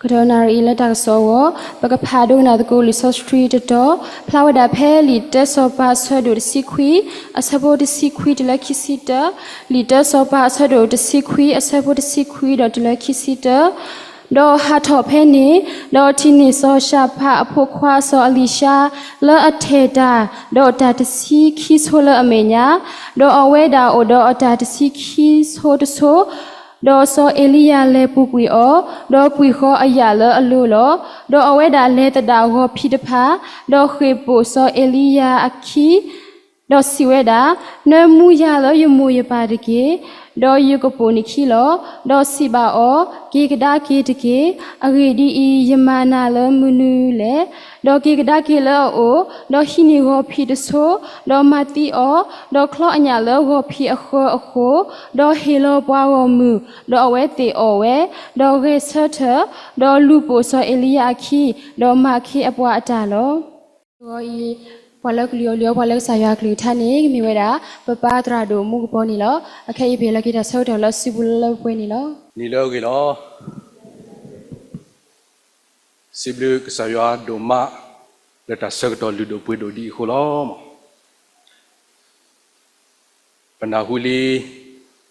ကတီၢ်နၣ်ရံၣ်အံၤလၢတၢ်ကစီၣ်အဂီၢ်, ပကဖးဒိကနၣ်သကိးလံာ်စီဆှံတတီၤ, ဖျါဝဲဒၣ်ဖဲလံာ်တၢစီၤပၤအဆၢဒိၣ်တဆံခွံ, အဆၢဖိတဆံခွံတုၤလၢခံဆံတၢ, လံာ်တၢစီၤပၤအဆၢဒိၣ်တဆံခွံ အဆၢဖိတဆံခွံဒီးတုၤလၢခံဆံတၢ, ဒီးဟးထီၣ်ဖဲန့ၣ်, ဒီးထံၣ်န့ၢ်စီၤၡၤဖးအဖိခွါစီၤအလံၤၡါ လၢအထဲၣ်တၢ်, ဒီးတၢ်တဆံခံဆိလၢအမဲာ်ညါ, ဒီးအဝဲဒၣ်အိၣ်ဒီးအတၢ်တဆံခံဆိတဆိ, ဒီးစီၤအ့လံယၤလဲၤပူၤကွံာ်အီၤ, ဒီးကွံာ်ဃီၤအယာ်လၢအလိၤလီၤ. ဒီးအဝဲဒၣ်လဲၤသဒၣ်ဂီၤဖံးတဖၣ်, ဒီးဃ့ၢ်ပိာ်စီၤအ့လံယၤအခံ, ဒီးစံးဝဲဒၣ်, နၢမူယၤလၢယမိၢ်ယပၢ်တက့ၢ်, ဒီးယကပိာ်နခံလီၤ. ဒီးစံးဘၣ်အီၤ, က့ၤကဒါက့ၤတက့ၢ်. အဂ့ၢ်ဒ်အံၤ, ယမၤနၤလၢမနုၤလဲၣ်. ဒီးက့ၤကဒါက့ၤလၢအအိၣ်, ဒီးဟံးန့ၢ်ဂီၤဖံးတဆိ, ဒီးမၤသံအီၤ, ဒီးချီအညၣ်လၢဂီၤဖံးအဃၢၤအဃိာ်, ဒီးဟ့ၣ်လီၤပှၤဂီၢ်မုၢ်, ဒီးအဝဲသ့ၣ်အီၣ်ဝဲ, ဒီးဂဲၤဆၢထၢၣ်, ဒီးလူၤပိာ်စီၤအ့လံယၤအခံ, ဒီးမၤခ့အပှၤအတၢ်လီၤ. ဂီၤအံၤ, ပှၤလၢကလုၢ်အီၣ်လုၢ်အီပှၤလၢကစၢ်ယွၤအကလုၢ်ကထါန့ၣ် ကမ့ၢ်ဝဲဒၣ် ပပၢ်သရၣ်ဒိၣ်မူကပီၤန့ၣ်လီၤ. အခဲအံၤပဟ့ၣ်လီၤက့ၤတၢ်ဆၢကတီၢ်လၢအစုပူၤလၢလၢပှဲၤပှဲၤန့ၣ်လီၤ. နံၤလၢအဂ့ၤလီၤ. စံးဘျုးကစၢ်ယွၤဒိၣ်မး လၢတၢ်ဆၢကတီၢ်လုၢ်ဒိၣ်ပှ့ၤဒိၣ်ဒ်အံၤအဃိလီၤ. ပနၢ်ဟူလံ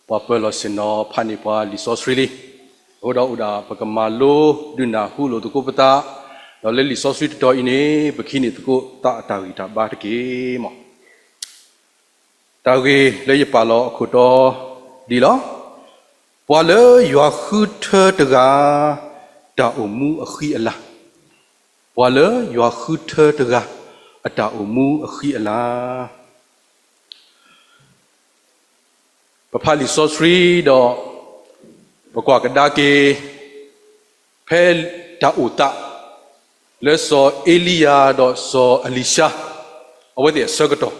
ပှၤပၢၤလီၢ်ဆ့ၣ်နီၤဖးန့ၢ်ပှၤလံာ်စီဆှံလံ. အဃိဒီးအိၣ်ဒၣ်ပကမၤလိဒုးနၢ်ဟူလိာ်သကိးပသး, ဒီးလၢလံာ်စီဆှံတတီၤအံၤန့ၣ် ပကဟံးန့ၢ်သကိးသးအတၢ်ဂံၢ်တၢ်ဘါတက့ၢ်မး. တၢ်ဂ့ၢ်လၢယပာ်လီၤအခိၣ်တီဒ်လီၤ. ပှၤလၢယွၤဃုထၢတဂၤ တၢ်အိၣ်မူအဃံအလၤ, ပှၤလၢယွၤဃုထၢတဂၤ အတၢ်အိၣ်မူအဃံအလၤ. ပဖးလံာ်စီဆှံဒီး ပကွၢ်ကဒါက့ၤ ဖဲတၢ်အိၣ်သး လၢစီၤအ့လံယၤဒီးစီၤအလံၤၡါ အဝဲသ့ၣ်အဆၢကတီၢ်,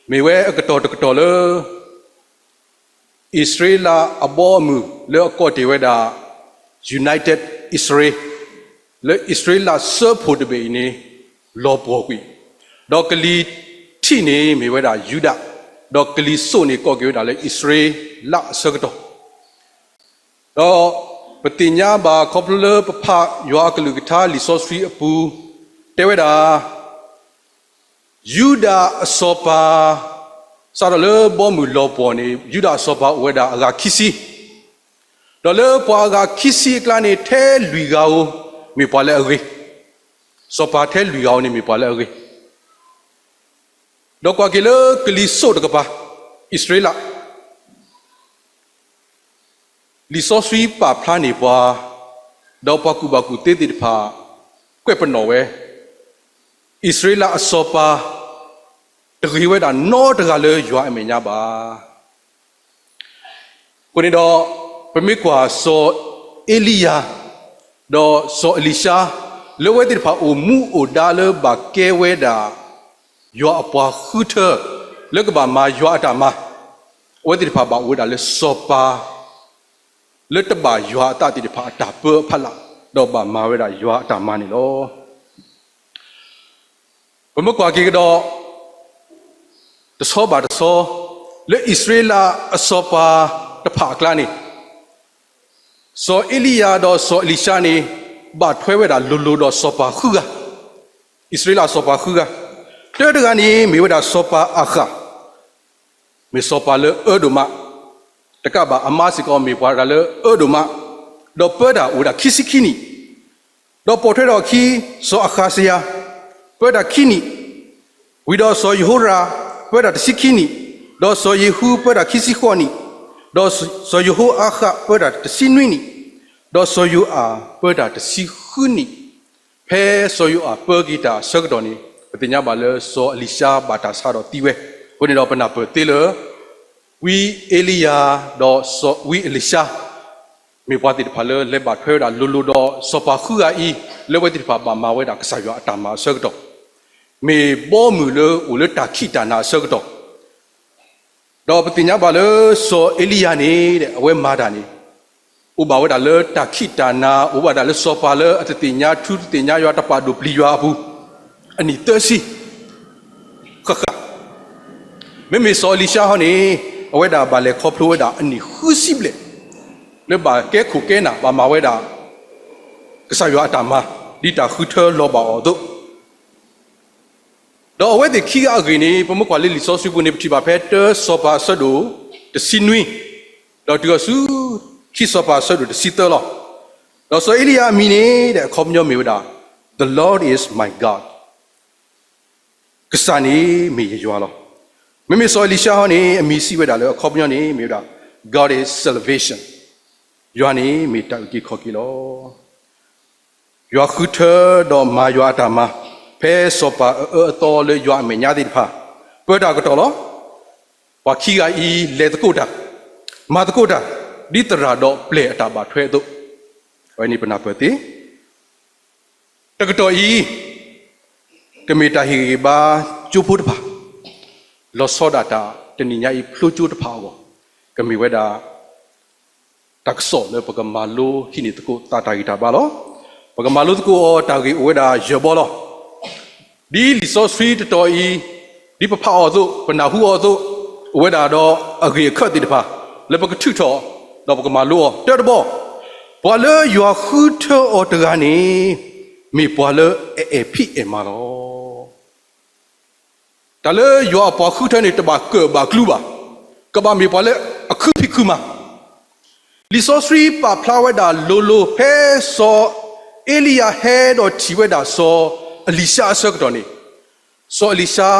မ့ၢ်ဝဲအကတီၢ်တကတီၢ်လၢ အံၣ်စရ့လးအဘီအမုၢ်လၢအကိးတ့ၢ်ဝဲဒၣ် United Israel လၢအံၣ်စရ့လးစၢဖှိၣ်တဘ့ၣ်အံၤန့ၣ် လီၤပှီၢ်ကွံာ်, ဒီးကလံၤထံးန့ၣ်မ့ၢ်ဝဲဒၣ်ယူဒၤ, ဒီးကလံၤစိးန့ၣ်ကိးက့ၤဝဲဒၣ်လၢအံၣ်စရ့လးအဆၢကတီၢ်, ဒီးပသ့ၣ်ညါဘၣ်ခီဖျိလၢပဖးယွၤအကလုၢ်ကထါလံာ်စီဆှံအပူၤ တဲဝဲဒၣ် ယူဒၤအစီၤပၤ စးထီၣ်လၢဘီမုၢ်လီၤပှီၢ်န့ၣ် ယူဒၤအစီၤပၤအိၣ်ဝဲဒၣ်အဂၤခံဆံ, ဒီးလၢပှၤအဂၤခံဆံအကျါန့ၣ် ထဲလွံၢ်ဂၤဧိၤ မ့ၢ်ပှၤလၢအဂ့ၤ, စီၤပၤထဲလွံၢ်ဂၤဧိၤန့ၣ်မ့ၢ်ပှၤလၢအဂ့ၤ, ဒီးကွၢ်က့ၤလၢကလံၤစိးတကပၤ အံၣ်စရ့လး လံာ်စီဆှံပာ်ဖျါန့ၢ်ပှၤ, ဒီးပှၤကူၣ်ဘၣ်ကူၣ်သ့သ့ၣ်တဖၣ် ကွဲးပနီၣ်ဝဲ, အံၣ်စရ့လးအစီၤပၤ တဂ့ၤဝဲဒၣ်နီတဂၤလၢယွၤအမဲာ်ညါဘၣ်. အဃိန့ၣ်ဒီး ပမ့ၢ်ကွၢ်စီၤအ့လံယၤ ဒီးစီၤအလံၤၡါ လၢအဝဲသ့ၣ်တဖၣ်အိၣ်မူအိၣ်ဒါလၢဘၣ်ကဲဝဲဒၣ် ယွၤအပှၤဃုထၢ လၢကဘၣ်မၤယွၤအတၢ်မၤ, အဝဲသ့ၣ်တဖၣ်ဘၣ်အိၣ်ဝဲဒၣ်လၢစီၤပၤ လၢတဘၣ်ယွၤအသးသ့ၣ်တဖၣ်အတၢ်ပၢအဖီလာ်, ဒီးဘၣ်မၤဝဲဒၣ်ယွၤအတၢ်မၤန့ၣ်လီၤ. ပမ့ၢ်ကွၢ်က့ၤကဒီး တဆီဘၣ်တဆီ လၢအံၣ်စရ့လးအစီၤပၤတဖၣ်အကျါန့ၣ် စီၤအ့လံယၤဒီးစီၤအလံၤၡါန့ၣ် ဘၣ်ထွဲဝဲဒၣ်လိၤလိၤဒီးစီၤပၤဃုဂၤ, အံၣ်စရ့လးအစီၤပၤဃုဂၤ, တၢတဂၤန့ၣ် မ့ၢ်ဝဲဒၣ်စီၤပၤအၤဃၣ် မ့ၢ်စီၤပၤလၢအၢဒိၣ်မး, တကးဘၣ်အမါစ့ၢ်ကီးမ့ၢ်ပှၤတဂၤလၢအၢဒိၣ်မး, ဒီးပၢတၢ်အိၣ်ဝဲဒၣ်ခံဆံခံနံၣ်, ဒီးပိာ်ထွဲထီၣ်အခံ စီၤအဃၤစယၤ ပၢတၢ်ခံနံၣ်, ဝံၤဒီးစီၤယဟိရၣ် ပၢတၢ်တဆံခံနံၣ်, ဒီးစီၤယဟူပၢတၢ်ခံဆံဃိးနံၣ်, ဒီးစီၤယဟိအၤဃၣ်ပၢတၢ်တဆံနွံနံၣ်, ဒီးစီၤယိၤအၤပၢတၢ်တဆံဃုနံၣ်, ဖဲစီၤယိၤအၤပၢက့ၤတၢ်အဆၢကတီၢ်န့ၣ် ပသ့ၣ်ညါဘၣ်လၢစီၤအလံၤၡါဘၣ်တၢ်ဆါဒီးသံဝဲ, အဃိန့ၣ်ဒီးပနၢ်ပၢၢ်သ့လၢ ဝံအ့လံယၤ ဒီးစီၤဝံအလံၤၡါ မ့ၢ်ပှၤသ့ၣ်တဖၣ်လၢလဲၤဘၣ်ထွဲဝဲဒၣ်လိၤလိၤဒီးစီၤပၤဃုဂၤအံၤ လၢအဝဲသ့ၣ်တဖၣ်ဘၣ်မၤဝဲဒၣ်ကစၢ်ယွၤအတၢ်မၤအဆၢကတီၢ်, မ့ၢ်ဘီမုၢ်လၢအိၣ်လၢတၢ်ခံးတၢ်နၤအဆၢကတီၢ်, ဒီးပသ့ၣ်ညါဘၣ်လၢစီၤအ့လံယၤန့ၣ် အဝဲမၤတၢ်န့ၣ် အိၣ်ဘၣ်ဝဲဒၣ်လၢတၢ်ခံးတၢ်နၤ အိၣ်ဘၣ်ဒၣ်လၢစီၤပၤလၢအတသ့ၣ်ညါထူတသ့ၣ်ညါယွၤတပာ်ဒိၣ်ပျံၤယွၤအပူၤ အနံၣ်သၢဆံ ဃၣ်ဃၣ်, မ့မ့ၢ်စီၤအလံၤၡါဟီန့ၣ် အဝဲဒၣ်ဘၣ်လဲၤခီဖျိဝဲဒၣ်အနံၣ်ဃုဆံဘျဲၣ် လၢဘၣ်ကဲခိၣ်ကဲနၢ် ဘၣ်မၤဝဲဒၣ် ကစၢ်ယွၤအတၢ်မၤ ဒ်တၢ်ဃုထၢလီၤဘၣ်အီၤအသိး, ဒီးအဝဲသ့ၣ်ခံဂၤအဂ့ၢ်န့ၣ် ပမ့ၢ်ကွၢ်လၢလံာ်စီဆှံပူၤန့ၣ် ပထံၣ်ဘၣ်ဖဲတၢစီၤပၤအဆၢဒိၣ်တဆံနွံ, ဒီးတုၤအီၤဆူခံစီၤပၤအဆၢဒိၣ်တဆံသၢလီၤ. ဒီးစီၤအ့လံယၤအမံၤန့ၣ် အခီပညီမ့ၢ်ဝဲဒၣ် The Lord is my God, ကစၢ်န့ၣ်မ့ၢ်ယယွၤလီၤ. မ့မ့ၢ်စီၤအ့လံၡါဟီန့ၣ် အမံၤစံးဝဲဒၣ်လၢအခီပညီန့ၣ်မ့ၢ်ဝဲဒၣ် God is salvation, ယွၤန့ၣ်မ့ၢ်တၢ်အုၣ်က့ၤခီၣ်က့ၤလီၤ. ယွၤဃုထၢဒီးမၤယွၤအတၢ်မၤ ဖဲစီၤပၤအအၢအသီလၢယွၤအမဲာ်ညါသ့ၣ်တဖၣ် ပၢတၢ်ကတီၢ်လီၤ. ပှၤခံဂၤအံၤ လဲၤသကိးတၢ်, မၤသကိးတၢ်, ဒ်သရၣ်ဒီးပျဲၢ်အတၢ်ဘၣ်ထွဲအသိး, အဝဲန့ၣ်ပနၢ်ပၢၢ်သ့ တကတီၢ်အံၤ ကမ့ၢ်တၢ်ဟ့ၣ်ဂံၢ်ဘါကၠိဖိတဖၣ်, လီၤဆီဒၣ်တၢ်တနံၤညါအံၤ ဖျိကၠိတဖၣ်အဂီၢ်, ကမ့ၢ်ဝဲဒၣ် တၢ်ကစီၣ်လၢပကမၤလိဟံးန့ၢ်သကိးသးတၢ်ဂံၢ်တၢ်ဘါလီၤ. ပကမၤလိသကိးအီၤတၢ်ဂ့ၢ်အိၣ်ဝဲဒၣ်ယဲၢ်ဘီလီၤ. ဒ်လံာ်စီဆှံတတီၤအံၤ, ဒ်ပဖးအီၤအသိး, ပနၢ်ဟူအီၤအသိး, အိၣ်ဝဲဒၣ်ဒီးအဂ့ၢ်အခၢၣ်သ့ၣ်တဖၣ် လၢပကထုးထီၣ်, ဒီးပကမၤလိအီၤ. တၢတဘီ, ပှၤလၢယွၤဃုထၢအီၤတဂၤန့ၣ် မ့ၢ်ပှၤလၢအအဲၣ်ဖံးအဲၣ်မၤလီၤ. တၢ်လၢယွၤအပှၤဃုထၢန့ၣ် တဘၣ်ကၢၣ်ဘၣ်ကျူဘၣ်, ကဘၣ်မ့ၢ်ပှၤလၢအခုဖံးခုမၤ. လံာ်စီဆှံပာ်ဖျါဝဲဒၣ်လိၤလိၤ ဖဲစီၤအ့လံယၤဟဲဒီးထံၣ်ဝဲဒၣ်စီၤအလံၤၡါအဆၢကတီၢ်န့ၣ်, စီၤအလံၤၡါ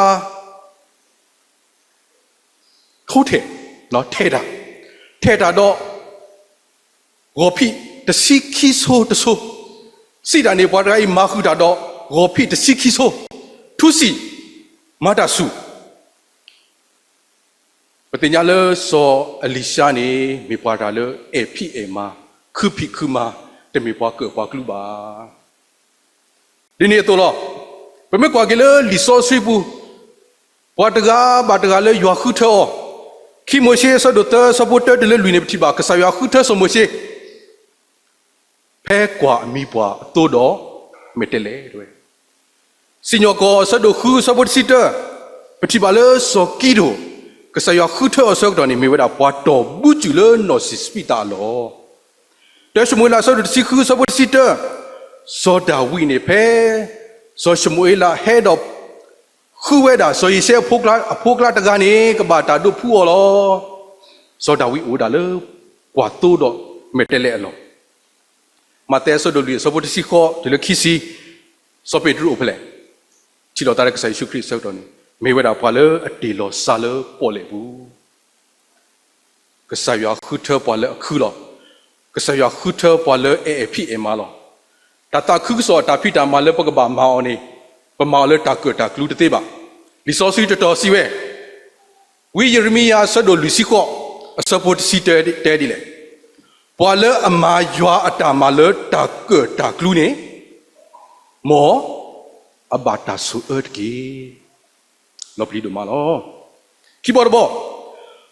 ထိထဲၣ်, ထဲၣ်တၢ်, ထဲၣ်တၢ်ဒီး ဂီၤဖံးတဆံခံဆိတဆိ, စံးတၢ်န့ၣ် ပှၤတဂၤအံၤမၤဃုာ်တၢ်ဒီး ဂီၤဖံးတဆံခံဆိ, ထူစံး, မၤတၢ်ဆူၣ်. ပသ့ၣ်ညါလၢစီၤအလံၤၡါန့ၣ် မ့ၢ်ပှၤတဂၤလၢအဲၣ်ဖံးအဲၣ်မၤ, ခုဖံးခုမၤ, တမ့ၢ်ပှၤကၢၣ်ပှၤကျူဘၣ်. ဒ်န့ၣ်အသိးလီၤ. ပမ့ၢ်ကွၢ်က့ၤလၢလံာ်စီဆှံပူၤ, ပှၤတဂၤဘၣ်တဂၤလၢယွၤဃုထၢအီၤ, ခံမိၤၡ့အဆၢဒိၣ်သၢ အဆၢဖိတၢတုၤလၢလွံၢ်န့ၣ် ပထံၣ်ဘၣ် ကစၢ်ယွၤဃုထၢစီၤမိၤၡ့ ဖဲကွၢ်အမံၤပှၢ်အသိဒီးမဲာ်တဲးလဲးဝဲ, စံၣ်ညီၣ်ကွီၢ်အဆၢဒိၣ်ဃု အဆၢဖိတဆံတၢ, ပထံၣ်ဘၣ်လၢစီၤကံးဒဧိၣ်, ကစၢ်ယွၤဃုထၢအီၤအဆၢကတီၢ်န့ၣ် မ့ၢ်ဝဲဒၣ်ပှၤတီၢ်ဘူးစူၣ်လၢနီၢ်စံၣ်စပံးသၣ်အလီၢ်. တၢၡမူၤအ့လး အဆၢဒိၣ်တဆံဃု အဆၢဖိတဆံတၢ, စီၤဒၤဝံးန့ၣ် ဖဲစီၤၡမူၤအ့လးဟဲဒီးဃုဝဲဒၣ် စီၤယံၤၡဲအဖိအကျါတဂၤန့ၣ် ကဘၣ်တၢ်ဒိးဖှူအီၤလီၤ. စီၤဒၤဝံးအိၣ်ဝဲဒၣ်လၢကွၢ်သိဒီးမဲာ်တဲးလဲးအလီၢ်. မးသဲအဆၢဒိၣ်လွံၢ် အဆၢဖိတဆံဃိးတုၤလၢခံဆံ, စီၤပ့းတရူးအိၣ်ဖဲလဲၣ်. ထံၣ်လိာ်သးလၢကစၢ်ယ့ၣ်ၡူးခရံာ်အဆၢကတီၢ်န့ၣ် မ့ၢ်ဝဲဒၣ်ပှၤလၢအတ့ၢ်လီၤစၢ်လၢပီၣ်လဲၣ်ပူၤ. ကစၢ်ယွၤဃုထၢပှၤလၢအခုလီၤ. ကစၢ်ယွၤဃုထၢပှၤလၢအအဲၣ်ဖံးအဲၣ်မၤလီၤ. တၢ်သးခုကစီၣ်အတၢ်ဖံးတၢ်မၤလၢပကဘၣ်မၤအီၤန့ၣ်, ပမၤအီၤလၢတၢ်ကၢၣ်တၢ်ကျူတသ့ဘၣ်. လံာ်စီဆှံတတီၤစံးဝဲ, ဝံယံးရမံယၤအဆၢဒိၣ်လွံၢ်ဆံဃိး အဆၢဖိတဆံတၢတဲဒ်လဲၣ်, ပှၤလၢအမၤယွၤအတၢ်မၤလၢတၢ်ကၢၣ်တၢ်ကျူန့ၣ်, မ်အဘၣ်တၢ်ဆိၣ်အၢတက့ၢ်. လီၤပျံၤဒိၣ်မးလီၤ. ခံဘီတဘီ,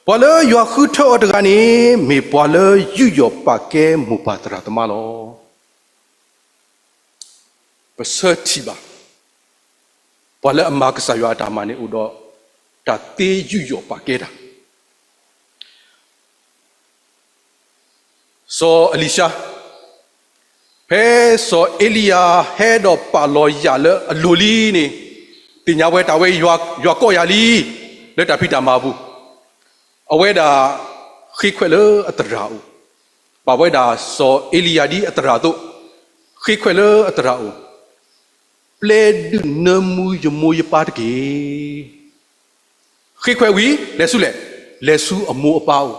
ပှၤလၢယွၤဃုထၢအီၤတဂၤန့ၣ် မ့ၢ်ပှၤလၢယူးယီၣ်ပာ်ကဲမိၢ်ပၢ်သရၣ်သမါလီၤ. ပဆၢထံၣ်ဘၣ်, ပှၤလၢအမၤကစၢ်ယွၤအတၢ်မၤန့ၣ် အိၣ်ဒီးတၢ်သ့ယူးယီၣ်ပာ်ကဲတၢ် စီၤအလံၤၡါ, ဖဲစီၤအ့လံယၤဟဲဒီးပာ်လီၤယၣ်လၢအလိၤလံန့ၣ်, သ့ၣ်ညါဝဲတၢ်ဝဲယွၤကိးယၤလံ လၢတၢ်ဖံးတၢ်မၤအပူၤ, အဝဲဒၣ်ဃ့ခွဲးလၢအသရၣ်အိၣ်, ဘၣ်ဝဲဒၣ်စီၤအ့လံယၤဒ်အသရၣ်အသိး, ဃ့ခွဲးလၢအသရၣ်အိၣ်, ပျဲဒုးနၢမူယမိၢ်ယပၢ်တက့ၢ်. ဃ့ခွဲးဝံၤ လဲၤဆူလဲၣ်, လဲၤဆူအမိၢ်အပၢ်အိၣ်.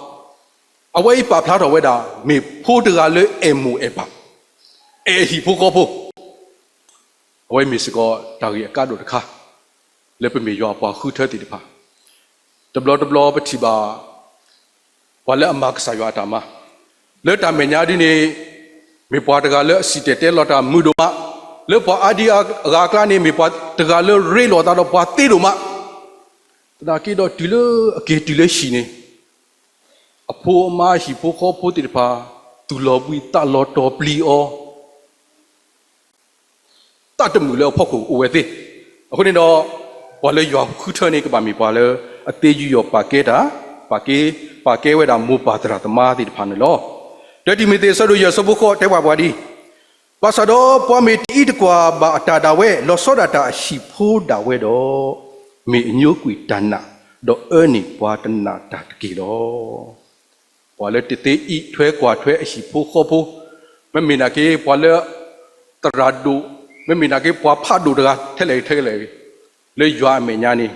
အဝဲအံၤပာ်ဖျါထီၣ်ဝဲဒၣ် မ့ၢ်ဖိတဂၤလၢအဲၣ်မိၢ်အဲၣ်ပၢ်, အဲၣ်ဟံၣ်ဖိဃီဖိ, အဝဲမ့ၢ်စ့ၢ်ကီးတၢ်ဂ့ၢ်အကါဒိၣ်တခါ လၢပမ့ၢ်ယွၤအပှၤဃုထၢသ့ၣ်တဖၣ်. တဘျီတဘျီပထံၣ်ဘၣ် ပှၤလၢအမၤကစၢ်ယွၤအတၢ်မၤ, လၢတၢ်မဲာ်ညါဒ်န့ၣ် မ့ၢ်ပှၤတဂၤလၢအစံၣ်တဲၤတဲလီၤတၢ်မုာ်ဒိၣ်မး, လၢပှၤအါဒံအါဂၤအကျါန့ၣ် မ့ၢ်ပှၤတဂၤလၢရ့လိာ်သးဒီးပှၤသ့ဒိၣ်မး, သနာ်က့ဒီးတုၤလၢအက့ၤတုၤလၢဟံၣ်န့ၣ် အဖိအမါဟံၣ်ဖိဃီဖိသ့ၣ်တဖၣ် သူၣ်လီၤဘှံးသးလီၤတီၤပျံၤအီၤ သးတမုာ်လၢအဖီခိၣ်အိၣ်ဝဲသ့. အဃိန့ၣ်ဒီး ပှၤလၢယွၤဃုထၢန့ၣ် ကဘၣ်မ့ၢ်ပှၤလၢအသ့ယူးယီၣ်ပာ်ကဲတၢ်, ပာ်ကဲ, ပာ်ကဲဝဲဒၣ်မိၢ်ပၢ်သရၣ်သမါသ့ၣ်တဖၣ်န့ၣ်လီၤ. တၢတံၤမသ့း အဆၢဒိၣ်ယဲၢ် အဆၢဖိဃိး တဲဘၣ်ပှၤဒ်အံၤ, ဘၣ်ဆၣ်ဒီးပှၤမ့ၢ်တအံးတကွၢ်ဘၣ်အတၢ်ဒၣ်ဝဲ, လီၤဆီဒၣ်တၢ်အဟံၣ်ဖိဒၣ်ဝဲဒီး, မ့ၢ်အညိကွံာ်တၢ်နာ်, ဒီးအၢန့ၢ်ပှၤတနာ်တၢ်တက့ၢ်လီၤ. ပှၤလၢတသ့အံးထွဲကွၢ်ထွဲအဟံၣ်ဖိဃီဖိ, မ့မ့ၢ်နာ်က့ပှၤလၢ သရၣ်ဒိၣ်, မ့မ့ၢ်နာ်က့ပှၤဖးဒိၣ်တဂၤထဲလဲၣ်ထဲလဲၣ်, လၢယွၤအမဲာ်ညါန့ၣ်,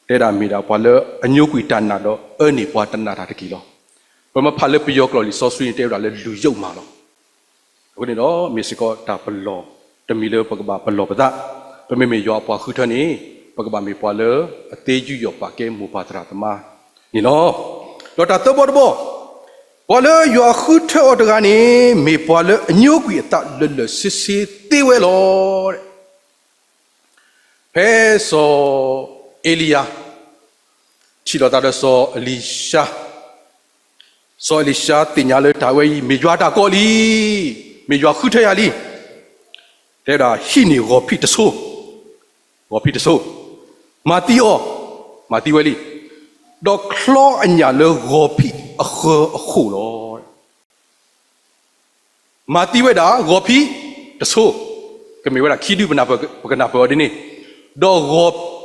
တဲဒၣ်မ့ၢ်ဒၣ်ပှၤလၢအညိကွံာ်တၢ်နာ်ဒီးအၢန့ၢ်ပှၤတနာ်တၢ်တက့ၢ်လီၤ. ပမ့ၢ်ဖးလၢပယီၤကျိာ်လံာ်စီဆှံန့ၣ် တဲဝဲဒၣ်လၢလူၤယိာ်မးလီၤ. အဃိန့ၣ်ဒီး မ့ၢ်စ့ၢ်ကီးတၢ်ပလီၢ်တမံၤလၢပကဘၣ်ပလီၢ်ပသး, ပမ့မ့ၢ်ယွၤအပှၤဃုထၢန့ၣ်, ပကဘၣ်မ့ၢ်ပှၤလၢအသ့ယူးယီၣ်ပာ်ကဲမိၢ်ပၢ်သရၣ်သမါန့ၣ်လီၤ. ဒီးတၢ်သၢဘီတဘီ, ပှၤလၢယွၤဃုထၢအီၤတဂၤန့ၣ် မ့ၢ်ပှၤလၢအညိကွံာ်အသးလၢာ်လၢာ်ဆ့ဆ့သ့ဝဲလီၤ. ဖဲစီၤအ့လံယၤ ထံၣ်လိာ်သးဒီးစီၤအလံၤၡါ, စီၤအလံၤၡါသ့ၣ်ညါလၢတၢ်ဝဲအံၤ မ့ၢ်ယွၤတၢ်ကိးလံ, မ့ၢ်ယွၤဃုထၢယၤလံ, တဲဝဲဒၣ်ဟံးန့ၢ်ဂီၤဖံးတဆိ, ဂီၤဖံးတဆိ, မၤသံအီၤ, မၤသံဝဲလံ, ဒီးချီအညၣ်လၢဂီၤဖံးအဃၢၤအဃိၣ်လီၤ. မၤသံဝဲဒၣ်ဂီၤဖံးတဆိ, ကမ့ၢ်ဝဲဒၣ်ခံဒု ပကနၢ်ပၢၢ်အီၤဒ်န့ၣ်, ဒီးဂီၤ,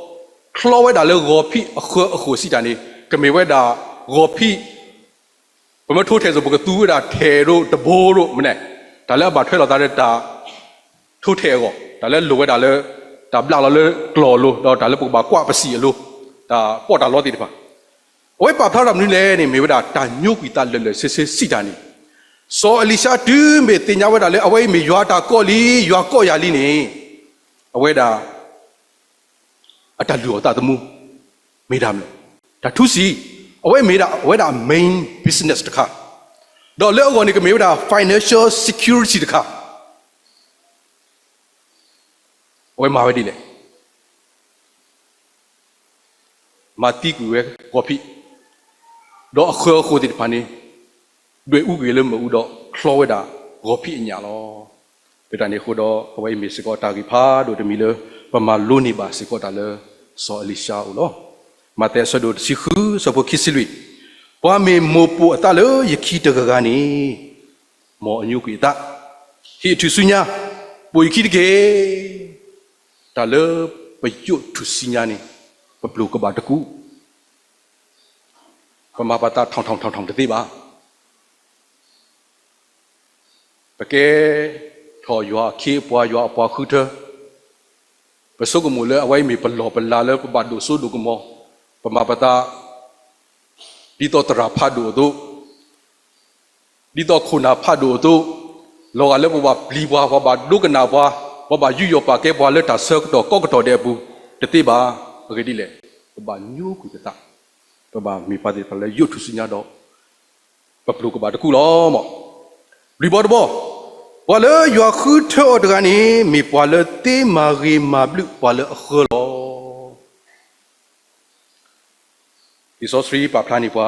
ချီဝဲဒၣ်လၢဂီၤဖံးအဃၢၤအဃိၣ်စံးတၢ်န့ၣ် ကမ့ၢ်ဝဲဒၣ်ဂီၤဖံး, ပမ့ၢ်ထိထဲၣ်စိၤ ပကသူဝဲဒၣ်ထဲၣ်ဒိၣ်တဘိရိၣ်မနုၤ, တၢ်လၢအဘၣ်ထွဲလိာ်သးဒီးတၢ်ထိထဲၣ်အဂီၢ်, တၢ်လၢလိၣ်ဝဲဒၣ်လၢ တၢ်ဘျးလီၤလၢကျီၢ်အလိၤ ဒီးတၢ်လၢပကဘၣ်ကွၢ်ပစံာ်အလိၤ, တၢ်ပီးတၢ်လီသ့ၣ်တဖၣ် အဝဲပာ်ဖျါထီၣ်မနုၤလဲၣ်န့ၣ် မ့ၢ်ဝဲဒၣ်တၢ်ညိကွံာ်သးလၢာ်လၢာ်ဆ့ဆ့စံးတၢ်န့ၣ်, စီၤအလံၤၡါတုၤမ့ၢ်သ့ၣ်ညါဝဲဒၣ်လၢအဝဲအံၤမ့ၢ်ယွၤတၢ်ကိးလံ, ယွၤကိးယၤလံန့ၣ်, အဝဲဒၣ် အတၢ်လုၢ်အီၣ်သးသမူ မ့ၢ်ဒၣ်မနုၤလဲၣ်, တၢ်ထူစံး, အဝဲမ့ၢ်ဒၣ်အဝဲဒၣ် main business တခါ, ဒီးလၢအဂီၢ်န့ၣ် ကမ့ၢ်ဝဲဒၣ် financial security တခါ, အဝဲမၤဝဲဒ်လဲၣ် မၤသံကွံာ်ဝဲဂီၤဖံး, ဒီးအဃၢၤအဃိၣ်သ့ၣ်တဖၣ်န့ၣ် ဒွဲၣ်အူကွံာ်လၢမ့ၣ်အူဒီးချီဝဲဒၣ်ဂီၤဖံးအညၣ်လီၤ. လၢတၢ်န့ၣ်အဃိဒီး အဝဲအံၤမ့ၢ်စ့ၢ်ကီးတၢ်ဂ့ၢ်ဖးဒိၣ်တမံၤလၢ ပမၤလိန့ၢ်ဘၣ်စ့ၢ်ကီးတၢ်လၢ စီၤအလံၤၡါအအိၣ်လီၤ. မးသဲအဆၢဒိၣ်တဆံဃု အဆၢဖိခံဆံလွံၢ်, ပှၤမ့ၢ်မိၢ်ပိာ်အသးလၢယခံတဂၤဂၤန့ၣ် မ်အညိကွံာ်အသး, ဟ့ၣ်အထူၣ်စုညါ, ပိာ်ယခံတက့ၢ်. တၢ်လၢပယိးထူၣ်စုညါန့ၣ် ပပျိာ်ကဘၣ်တကူာ်, ပမၤပသးထီၣ်ထီၣ်ထီၣ်ထီၣ်တသ့ဘၣ်. ပကဲထီၣ်ယွၤအခ့အပှၤ ယွၤအပှၤဃုထၢ, ပဆိကမိၣ်လၢအဝဲအံၤမ့ၢ်ပလီၢ်ပလၤလၢပဘၣ်ဒိၣ်စိဒိၣ်ကမီၤ, ပမၤပသး ဒ်သိးသရၣ်ဖးဒိၣ်အသိး, ဒ်သိးခိၣ်နၢ်ဖးဒိၣ်အသိး, လီၤဂာ်လၢပဘၣ်ပျံၤပှၤ, ပှၤဘၣ်ဒိကနၣ်ပှၤ, ပှၤဘၣ်ယူးယီၣ်ပာ်ကဲပှၤလၢတၢ်ဆၢကတီၢ်ကီကတီၢ်ဒဲးအပူၤ, တသ့ဘၣ်. အဂ့ၢ်ဒ်လဲၣ်, ပဘၣ်ညိကွံာ်ပသး, ပဘၣ်မ့ၢ်ပှၤသ့ၣ်တဖၣ်လၢယိးထူၣ်စုညါဒီး ပပျိာ်ကဘၣ်တကူာ်လီၤ. လွံၢ်ဘီတဘီ, ပှၤလၢယွၤဃုထၢအီၤတဂၤန့ၣ် မ့ၢ်ပှၤလၢသ့မၤဂ့ၤမၤဘျုးပှၤလၢအဃၢလီၤ. လံာ်စီဆှံပာ်ဖျါန့ၢ်ပှၤ,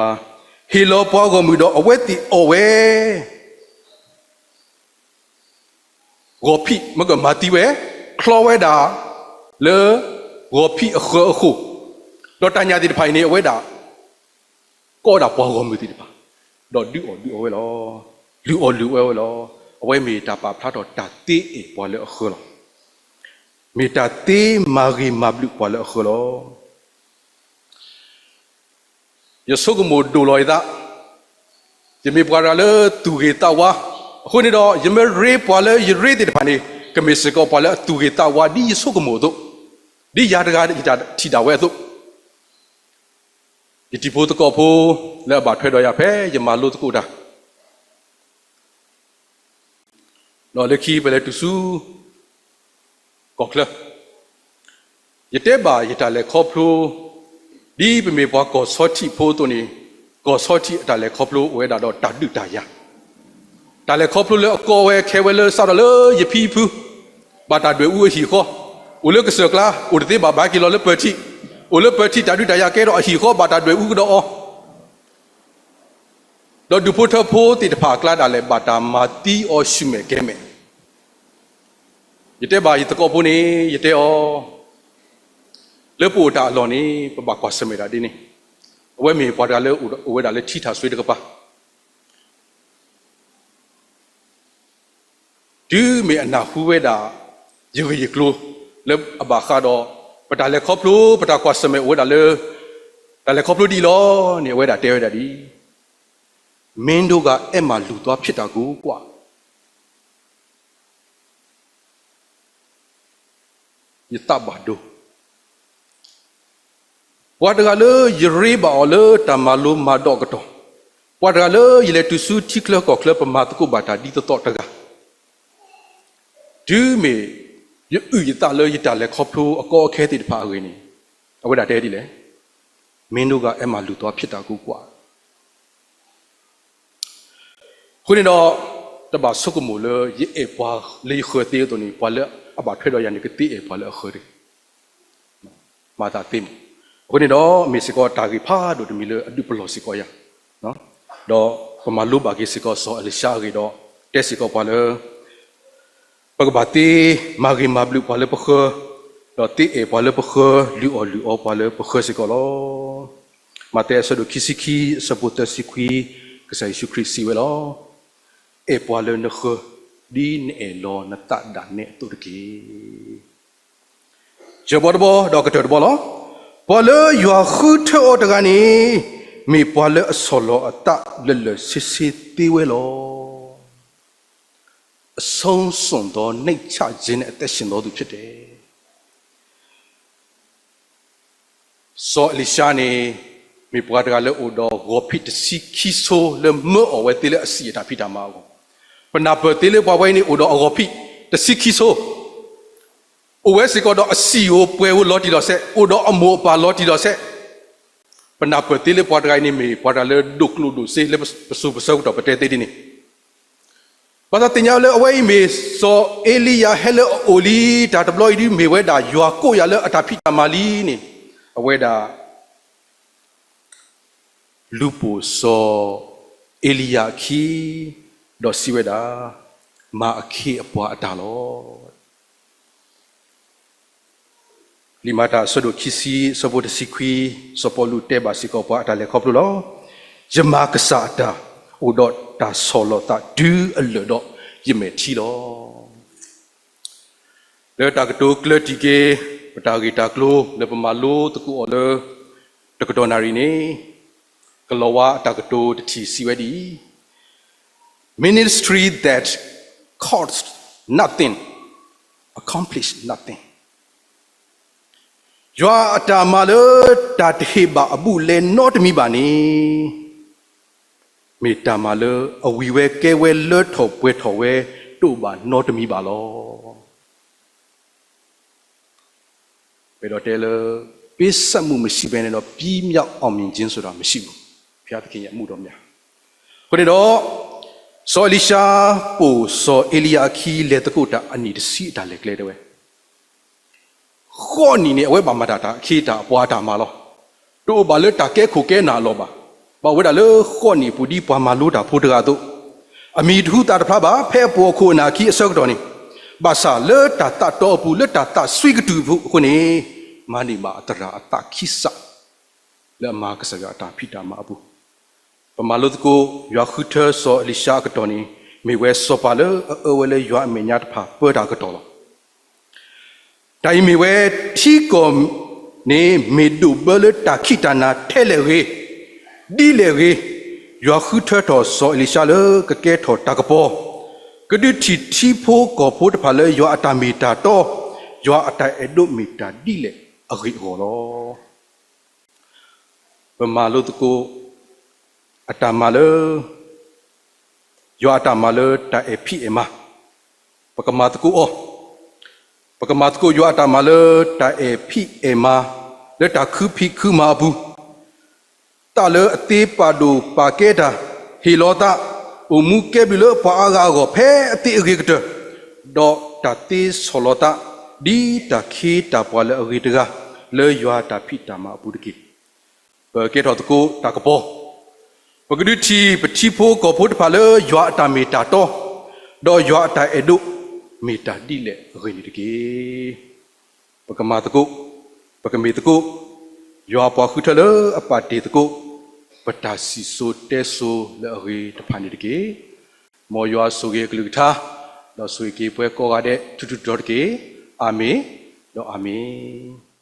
ဟ့ၣ်လီၤပှၤဂီၢ်မုၢ်ဒီးအဝဲသ့ၣ်အီၣ်ဝဲ ဂီၤဖံး, မ့ၢ်ကမၤသံဝဲ, ချီဝဲဒၣ်လၢဂီၤဖံးအဃၢအဃိၣ်, ဒီးတၢ်ညၣ်သ့ၣ်တဖၣ်အံၤန့ၣ် အဝဲဒၣ် ကိးဒၣ်ပှၤဂီၢ်မုၢ်သ့ၣ်တဖၣ်, ဒီးဒုးအီၣ်ဒုးအီဝဲလီၤ. လုၢ်အီၣ်လုၢ်အီဝဲလီၤ. အဝဲမ့ၢ်တၢ်ပာ်ဖျါထီၣ်တၢ်သ့အဲၣ်ပှၤလၢအဃၢလီၤ. မ့ၢ်တၢ်သ့မၤဂ့ၤမၤဘျုးပှၤလၢအဃၢလီၤ. ယဆိကမိၣ်ဒိၣ်လီၤယသး, ယမ့ၢ်ပှၤတဂၤလၢသူၣ်ဂ့ၤသးဝါ, အဃိန့ၣ်ဒီး ယမ့ၢ်ရ့ပှၤလၢယရ့သ့ၣ်တဖၣ်န့ၣ် ကမ့ၢ်စ့ၢ်ကီးပှၤလၢအသူၣ်ဂ့ၤသးဝါ ဒ်ယဆိကမိၣ်အသိး, ဒ်ယၤတဂၤယတၢ်ထံၣ်ဒၣ်ဝဲအသိး, ယတံၤဖိသကိးဖိလၢအဘၣ်ထွဲဒီးယၤဖဲယမၤလိသကိးတၢ် ဒီးလၢခံပလဲၤတုၤဆူ ကီၢ်ချၢ, ယတဲဘၣ်ယတၢ်လဲၤခီဖျိ, ဒ်ပမ့ၢ်ပှၤကီၢ်ဆီထံးဖိအသိးန့ၣ်, ကီၢ်ဆီထံးအတၢ်လဲၤခီဖျိအိၣ်ဝဲဒၣ်ဒီးတၢ်ဒုးတၢ်ယၤ, တၢ်လဲၤခီဖျိလၢအကီဝဲခဲဝဲလၢစးထီၣ်လၢယဖံယဖု, ဘၣ်တၢ်ဒွဲၣ်အူအဟံၣ်ဃီ, အိၣ်လၢကစၢၢ်ကျါ, အိၣ်တသ့ဘၣ်ဘၣ်က့ၤလီၤလၢပၢၤထံး, အိၣ်လၢပၢၤထံးတၢ်ဒုးတၢ်ယၤကဲထီၣ်အဟံၣ်ဃီ ဘၣ်တၢ်ဒွဲၣ်အူကဒီးအီၤ ဒီးဒူၣ်ဖိထၢဖိသ့ၣ်တဖၣ်အကျါဒၣ်လဲာ် ဘၣ်တၢ်မၤသံအီၤဆူၣ်မဲာ်ကဲၤမဲာ်, ယတဲဘၣ်ယသကိးဖိန့ၣ် ယတဲအီၤ, လၢပအိၣ်တၢ်အလီၢ်န့ၣ် ပဘၣ်ကွၢ်ဆၢၣ်မဲာ်တၢ်ဒ်န့ၣ်, အဝဲမ့ၢ်ပှၤတဂၤလၢအိၣ်ဝဲဒၣ်လၢထံထၣ်စွ့တကပၤ တုၤမ့ၢ်အနၢ်ဟူဝဲဒၣ် ယဂ့ၢ်ယကျိၤလၢအဘၣ်ဃးဒီး ပတၢ်လဲၤခီဖျိ ပတၢ်ကွၢ်ဆၢၣ်မဲာ်အိၣ်ဝဲဒၣ်လၢ တၢ်လဲၤခီဖျိဒ်အံၤလီၤန့ၣ် အဝဲဒၣ်တဲဝဲဒၣ်ဒ်အံၤ, မင်းတို့က အဲမှာ လူသွားဖြစ်တာကို ကွၢ် ယသးဘၣ်ဒိ ပှၤတဂၤလၢယရ့ဘၣ်အီၤလၢတၢ်မၤလိမၤဒိးအကတီၢ်, ပှၤတဂၤလၢယလဲၤတုၤဆူထံချၢကီၢ်ချၢ ပမၤသကိးဘၣ်တၢ်ဒ်သိးသိးတဂၤ, တုၤမ့ၢ်ယအုၣ်ယသးလၢယတၢ်လဲၤခီဖျိအကီအခဲသ့ၣ်တဖၣ်အဂ့ၢ်န့ၣ်, အဝဲဒၣ်တဲဒ်လဲၣ်, မင်းတို့က အဲမှာ လူသွားဖြစ်တာကို ကွၢ် အဃိန့ၣ်ဒီး တဘၣ်ဆိကမိၣ်လၢယအဲၣ်ပှၤလၢယဃၢၤသ့အသိးန့ၣ် ပှၤလၢအဘၣ်ထွဲဒီးယၤန့ၣ် ကသ့အဲၣ်ပှၤလၢအဃၢၤတဂ့ၤ. မၤသးသ့မး. အဃိန့ၣ်ဒီး မ့ၢ်စ့ၢ်ကီးတၢ်ဂ့ၢ်ဖးဒိၣ်တမံၤလၢအဒုးပလီၢ်စ့ၢ်ကီးယၤ, ဒီးပမၤလိဘၣ်က့ၤစ့ၢ်ကီးစီၤအလံၤၡါအဂ့ၢ်ဒီး တဲစ့ၢ်ကီးပှၤလၢ ပကဘၣ်သ့မၤဂ့ၤမၤဘျုးပှၤလၢပဃၢၤ, ဒီးသ့အဲၣ်ပှၤလၢပဃၢၤ, လုၢ်အီၣ်လုၢ်အီပှၤလၢပဃၢၤစ့ၢ်ကီးလီၤ. မးသဲအဆၢဒိၣ်ခံဆံခံ အဆၢဖိသၢဆံခွံ, ကစၢ်ယ့ၣ်ၡူးခရံာ်စံးဝဲလီၤ. အဲၣ်ပှၤလၢနဃၢၤ ဒ်နအဲၣ်လီၤနသးဒၣ်နဲအသိးတက့ၢ်. ယၢၤဘီတဘီ ဒီးကတၢၢ်တဘီလီၤ. ပှၤလၢယွၤဃုထၢအီၤတဂၤန့ၣ် မ့ၢ်ပှၤလၢအဆီၣ်လီၤအသးလၢာ်လၢာ်ဆ့ဆ့သ့ဝဲလီၤ. အဆုံးစွန့်သော နှိမ့်ချခြင်းနဲ့ အသက်ရှင်သောသူဖြစ်တယ်. စီၤအလံၤၡါန့ၣ် မ့ၢ်ပှၤတဂၤလၢအိၣ်ဒီးဂီၤဖံးတဆံခံဆိလၢမၢအီၣ်ဝဲသ့လၢအစံာ်အတၢ်ဖံးတၢ်မၤအဂီၢ်, ပနၢ်ပၢၢ်သ့လၢပှၤဝဲအံၤန့ၣ် အိၣ်ဒီးအဂီၤဖံးတဆံခံဆိ, အိၣ်ဝဲစ့ၢ်ကီးဒီးအစံာ်ဧိၤပှဲၤဧိၤလီၤတံၢ်လီၤဆဲး, အိၣ်ဒီးအမိၢ်အပၢ်လီၤတံၢ်လီၤဆဲး, ပနၢ်ပၢၢ်သ့လၢပှၤတဂၤအံၤန့ၣ်မ့ၢ်ပှၤတဂၤလၢဒိၣ်ကျိၣ်ဒိၣ်စ့လၢပစိၤပဆၢကတီၢ်ပတဲသ့ဒ်န့ၣ် ဘၣ်ဆၣ်သ့ၣ်ညါလၢအဝဲအံၤမ့ၢ်စီၤအ့လံယၤဟဲလၢအအိၣ်လံ, တၢ်တဘျီအံၤဒုးမ့ၢ်ဝဲဒၣ်ယွၤကိးယၤလၢအတၢ်ဖံးတၢ်မၤလံန့ၣ်, အဝဲဒၣ် လူၤပိာ်စီၤအ့လံယၤအခံ, ဒီးစံးဝဲဒၣ်, မၤအခ့အပှၤအတၢ်လီၤ. လံာ်မၤတၢ်အဆၢဒိၣ်ခံဆံ အဆၢဖိတဆံခွံ, စီၤပီလူးတဲဘၣ်စ့ၢ်ကီးပှၤအတၢ်လဲၤခီဖျိလီၤ. ယမၤကစၢ်အတၢ်, အိၣ်ဒီးတၢ်ဆီၣ်လီၤသးတုၤအလၢာ်ဒီး ယမဲာ်ထံလီၤ. လၢတၢ်ကတိၤကျၢၢ်တံၢ်က့ၤ ပတၢ်ဂ့ၢ်တၢ်ကျိၤလၢပမၤလိသကိးအီၤလၢ တကတီၢ်နၣ်ရံၣ်န့ၣ်, ကလီၤဝါအတၢ်ကတိၤတထံၣ်စံးဝဲဒ်အံၤ, Ministry that costs nothing, accomplish nothing. ယွၤအတၢ်မၤလၢတၢ်တဟ့ၣ်ဘၣ်အဘူးအလဲနီတမံၤဘၣ်န့ၣ်, မ့ၢ်တၢ်မၤလၢအဝံၤဝဲကဲဝဲလၢထီၣ်ပှဲၤထီၣ်ဝဲ တအိၣ်ဘၣ်နီတမံၤဘၣ်လီၤ. ပအဲၣ်ဒိးတဲလၢ ပေးဆပ်မှုမရှိဘဲနဲ့တော့ ပြီးမြောက်အောင်မြင်ခြင်းဆိုတာမရှိဘူး. ဘုရားသခင်ရဲ့အမှုတော်များ. အဃိန့ၣ်ဒီး စီၤအ့လံၡါ ပိာ်စီၤအ့လံယၤအခံ လဲၤသကိးတၢ်အနံၣ်တဆံအတၢ်လဲၤကျဲတဲဝဲ ဃိးနံၣ်န့ၣ် အဝဲဘၣ်မၤတၢ်တၢ်အခ့အတၢ်အပှၤအတၢ်မၤလီၤ. တအိၣ်ဘၣ်လၢတၢ်ကဲခိၣ်ကဲနၢ်အလီၢ်ဘၣ်. ဘၣ်ဝဲဒၣ်လၢဃိးနံၣ်အပူၤဒ်ပှၤမၤလိတၢ်ဖိတဂၤအသိး, အမံၤတဟူသၣ်တဖျါဘၣ် ဖဲအပိာ်အခိၣ်အနၢ်ခံအဆၢကတီၢ်န့ၣ်, ဘၣ်ဆၣ်လၢတၢ်သးတီအပူၤ လၢတၢ်သးစွံကတုၢ်အပူၤအဃိန့ၣ်, မၤန့ၢ်ဘၣ်အသရၣ်အသးခံစး လၢအမၤကစၢ်ယွၤအတၢ်ဖံးတၢ်မၤအပူၤ ပမၤလိသကိး ယွၤဃုထၢစီၤအ့လံၡါအကတီၢ်န့ၣ် မ့ၢ်ဝဲစီၤပၤလၢအအၢဝဲလၢယွၤအမဲာ်ညါတဖၣ်ပၢတၢ်အကတီၢ်လီၤ. တၢ်အံၤမ့ၢ်ဝဲ ထံကီၢ်န့ၣ်မ့ၢ်ဒိၣ်ဘၢလၢတၢ်ခံးတၢ်နၤထဲလဲၣ်ဂ့ၤ, ဒ်လဲၣ်ဂ့ၤ, ယွၤဃုထၢထီၣ်စီၤအ့လံၡါလၢကကဲထီၣ်တၢ်ကပီၤ, ကဒုးထံၣ်ထံဖိကီၢ်ဖိတဖၣ်လၢယွၤအတၢ်မ့ၢ်တၢ်တီ, ယွၤအတၢ်အဲၣ်ဒိးမ့ၢ်တၢ်ဒ်လဲၣ်အဂ့ၢ်အဂီၢ်လီၤ. ပမၤလိသကိး အတၢ်မၤလၢ ယွၤအတၢ်မၤလၢတၢ်အဲၣ်ဖံးအဲၣ်မၤ, ပကမၤသကိးအီၤ, ပကမၤသကိးယွၤအတၢ်မၤလၢတၢ်အဲၣ်ဖံးအဲၣ်မၤ, လၢတၢ်ခုဖံးခုမၤအပူၤ, သးလၢအသ့ပာ်ဒိၣ်ပာ်ကဲတၢ်, ဟ့ၣ်လီၤသး, အိၣ်မူကဲဘျုးလၢပှၤအါဂၤအဂီၢ်ဖဲအသ့အဂ့ၤကတၢၢ်, ဒီးတၢ်သ့ဆီၣ်လီၤသး, ဒ်တၢ်ခ့တၢ်ပှၤလၢအဂ့ၤတဂၤ, လၢယွၤအတၢ်ဖံးတၢ်မၤအပူၤတက့ၢ်. ပကဲထီၣ်သကိးတၢ်ကပီၤ, ပကဒုးထံၣ်ပထံဖိကီၢ်ဖိတဖၣ်လၢယွၤအတၢ်မ့ၢ်တၢ်တီ, ဒီးယွၤအတၢ်အဲၣ်ဒိးမ့ၢ်တၢ်ဒ်လဲၣ်အဂ့ၢ်န့ၣ်တက့ၢ်. ပကမၤသကိး, ပကမ့ၢ်သကိး, ယွၤအပှၤဃုထၢလၢအပာ်တ့ၢ်သကိး, ပတၢ်စံၣ်စိၤတဲစိၤလၢအဂ့ၤတဖၣ်န့ၣ်တက့ၢ်. မ်ယွၤဆိၣ်ဂ့ၤအကလုၢ်ကထါ, ဒီးဆိၣ်ဂ့ၤက့ၤပှၤကိးဂၤဒဲး ထူးထူးတီၤတီၤတက့ၢ်. အၤမ့ၣ် ဒီးအၤမ့ၣ်.